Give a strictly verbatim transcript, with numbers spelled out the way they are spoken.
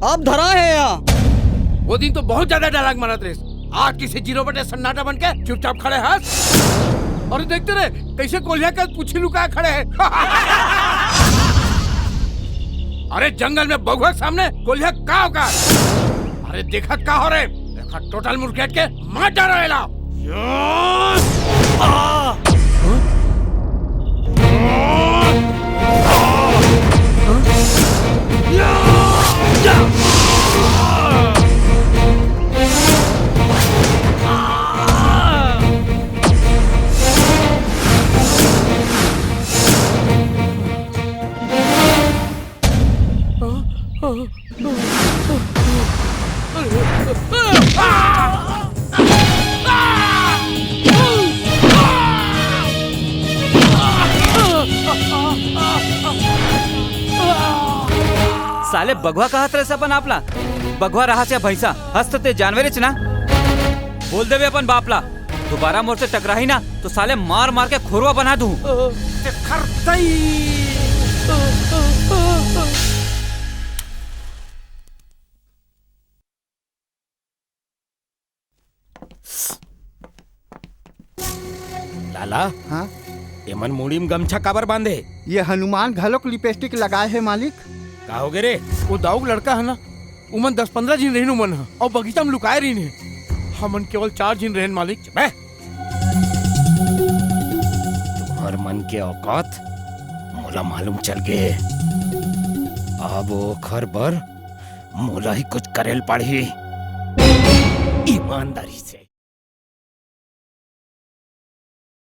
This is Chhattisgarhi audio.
अब धरा हे या। वो दिन तो बहुत ज्यादा डायलॉग मारत रहिस, आज किसे जीरो बटे सन्नाटा बन के चुपचाप खड़े हस। अरे देखते रहे कैसे कोलिया के पूछी लुका खड़े हे। अरे जंगल में बघुआ के सामने कोलिया का औकात? अरे देखत का हो रे, देखा टोटल मुर्गेट के मार डालो एला। साले बघवा कहत रहे अपन आप ला। बघवा रहा से भैंसा, हस्त ते जानवरेच ना। बोल देवे अपन बाप ला, दोबारा मोर से टकराही ना तो साले मार मार के खोरवा बना दूं। लाला, हाँ? एमन मुड़ी म गमछा काबर बांधे? ये हनुमान घलोक लिपस्टिक लगाए हे मालिक। का होगे रे? वो दाऊ के लड़का हे ना, उमन दस पंद्रह झिन रहिन उमन ह, अउ बगीचा म लुकाए रहिन हे। हमन केवल चार झिन रहेन मालिक। चुप बे। तुम्हर मन के औकात मोला मालूम चल गे। अब ओखर बर मोला ही कुछ करे ल पड़ही। ईमानदारी से।